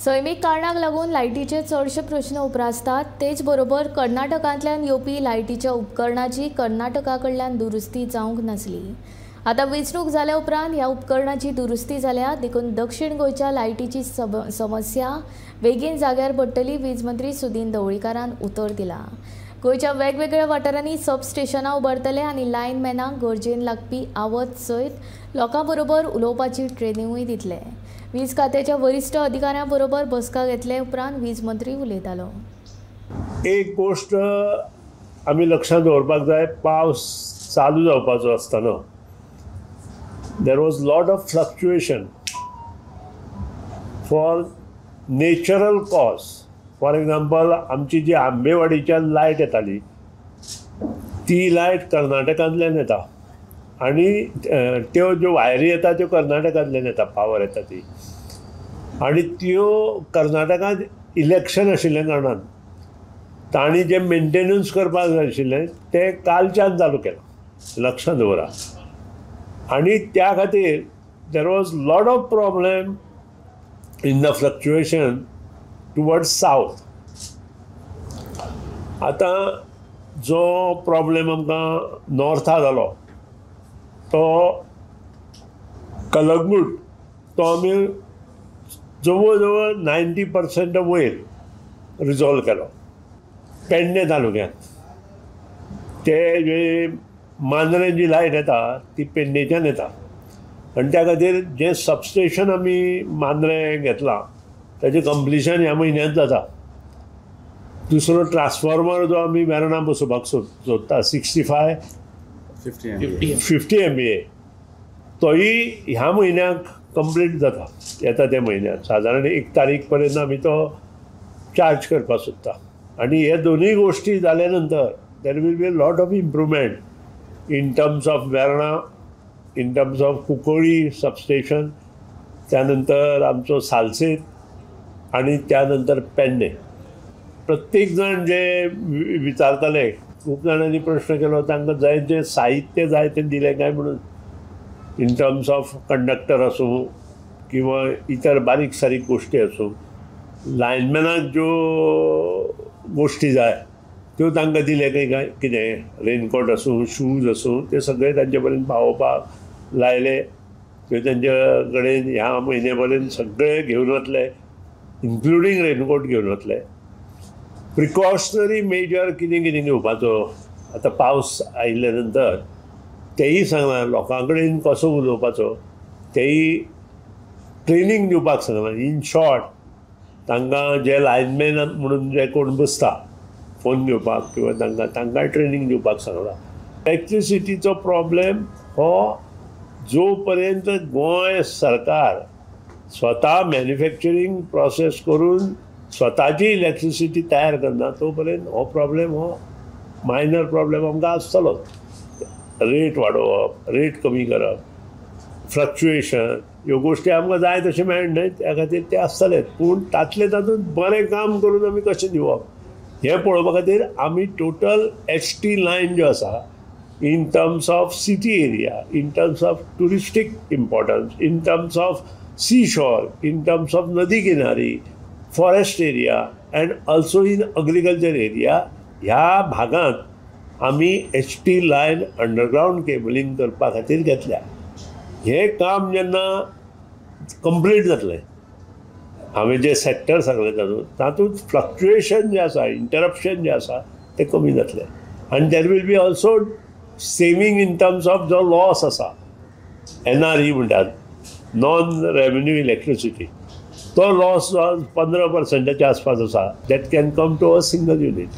सैमीक कारणाक लागून लायटीचे चडशे प्रश्न उप्रासतात. तेच बरोबर कर्नाटकांतल्यान येवपी लायटीच्या उपकरणाची कर्नाटका कडल्यान दुरुस्ती जावंक नासली. आतां वेंचणूक जाल्या उपरांत ह्या उपकरणाची दुरुस्ती जाल्या, देखून दक्षिण गोंयच्या लायटीची समस्या बेगीन जाग्यार पडटली, वीज मंत्री सुदिन ढवळीकारान उतर दिलां. गोंयच्या वेगवेगळ्या वाठारांनी सब स्टेशनां उबारतले आनी लायनमॅनांक गरजेन लागपी आवत सयत लोकां बरोबर उलोवपाची ट्रेनिंगूय दितले. वीज खात्याच्या वरिश्ठ अधिकाऱ्यां बरोबर बसका घेतले उपरांत वीज मंत्री उलयतालो. एक गोष्ट आमी लक्षांत दवरपाक जाय, पावस चालू जावपाचो आसतना there was lot of fluctuation for natural cause. For example, आमची जी आंबेवाडीच्यान लायट येताली ती लायट कर्नाटकांतल्यान येता आनी त्यो ज्यो वायरी येता त्यो कर्नाटकांतल्यान येता, पावर येता ती, आनी त्यो कर्नाटकांत इलेक्शन आशिल्ल्या कारणान तांणी जें मेंटेनन्स करपाक जाय आशिल्लें तें कालच्यान चालू केलां, लक्षांत दवरा. आनी त्या खातीर there was lot of problem in the fluctuation towards south. आतां जो प्रॉब्लेम आमकां नॉर्था जालो तो कलंगूट, तो आमी जवळ जवळ 90% वयर रिजॉल्व केलो. पेडणे तालुक्यांत ते जे मांद्रें जी लायट येता ती पेडणेच्यान येता आनी त्या खातीर जें सबस्टेशन आमी मांद्रें घेतलां ताचें कंप्लिशन ह्या म्हयन्यांत जाता. दुसरो ट्रान्सफॉर्मर जो आमी वेर्णा बसोवपाक सोदता 65 50 MVA, तोय ह्या म्हयन्याक कंप्लीट जाता, येता त्या म्हयन्याक सादारण 1 तारीख पर्यंत आमी तो चार्ज करपाक सोदता. आनी हे दोनूय गोश्टी जाल्या नंतर there will be a lot of improvement in terms of Verna, in terms of Cuncolim substation, त्यानंतर आमचो सालसेत आनी त्यानंतर पेडणे. प्रत्येक जाण जे विचारताले, खूब जाणांनी प्रश्न केलो, तांकां जाय जें साहित्य जाय तें दिलें काय म्हणून, इन टर्म्स ऑफ कंडक्टर आसूं किंवा इतर बारीक सारीक गोश्टी आसूं, लायनमॅनाक ज्यो गोश्टी जाय त्यो तांकां दिले काय कितें, रेनकोट आसूं, शूज आसूं, ते सगळे तांचे पर्यंत पावोवपाक लायले. त्यो तांचे कडेन ह्या म्हयन्या पर्यंत सगळे घेवन वतले, इन्क्लुडींग रेनकोट घेवन वतले. प्रिकॉशनरी मेजर कितें कितें घेवपाचो आतां पावस आयिल्ल्या नंतर तेंय सांगलां, लोकां कडेन कसो उलोवपाचो तेंय ट्रेनींग दिवपाक सांगलां. इन शॉर्ट, तांकां जे लायनमॅन म्हणून जे कोण बसता फोन घेवपाक किंवा तांकां तांकांय ट्रेनींग दिवपाक सांगलां. इलेक्ट्रिसिटीचो प्रॉब्लेम हो जो पर्यंत गोंय सरकार स्वता मॅन्युफॅक्चरींग प्रोसेस करून स्वताची इलेक्ट्रिसिटी तयार करना तो पर्यंत हो प्रॉब्लेम, हो मायनर प्रॉब्लेम आमकां आसतलोच. रेट वाडोवप, रेट कमी करप, फ्लक्च्युएशन, ह्यो गोश्टी आमकां जाय तशें मेळना, त्या खातीर ते आसतलेच. पूण तातले तातूंत बरें काम करून आमी कशें दिवप हें पळोवपा खातीर आमी टोटल HT line ज्यो आसा in terms of city area, in terms of touristic importance, in terms of sea shore, in terms of नदी किनारी, forest area and also in agriculture area, ह्या भागांत आमी HT line underground cabling करपा खातीर घेतल्या. हें काम जेन्ना कंप्लीट जातलें, हांवें जे सेक्टर सांगले तातूंत तातूंत फ्लक्च्युएशन जें आसा, इंटरप्शन जें आसा तें कमी जातलें. आनी there will be also saving in terms of जो लॉस आसा, NRE म्हणटात, नॉन रेवेन्यू इलेक्ट्रिसिटी, तो लॉस जो 15%च्या आसपास आसा, that can come to a single unit.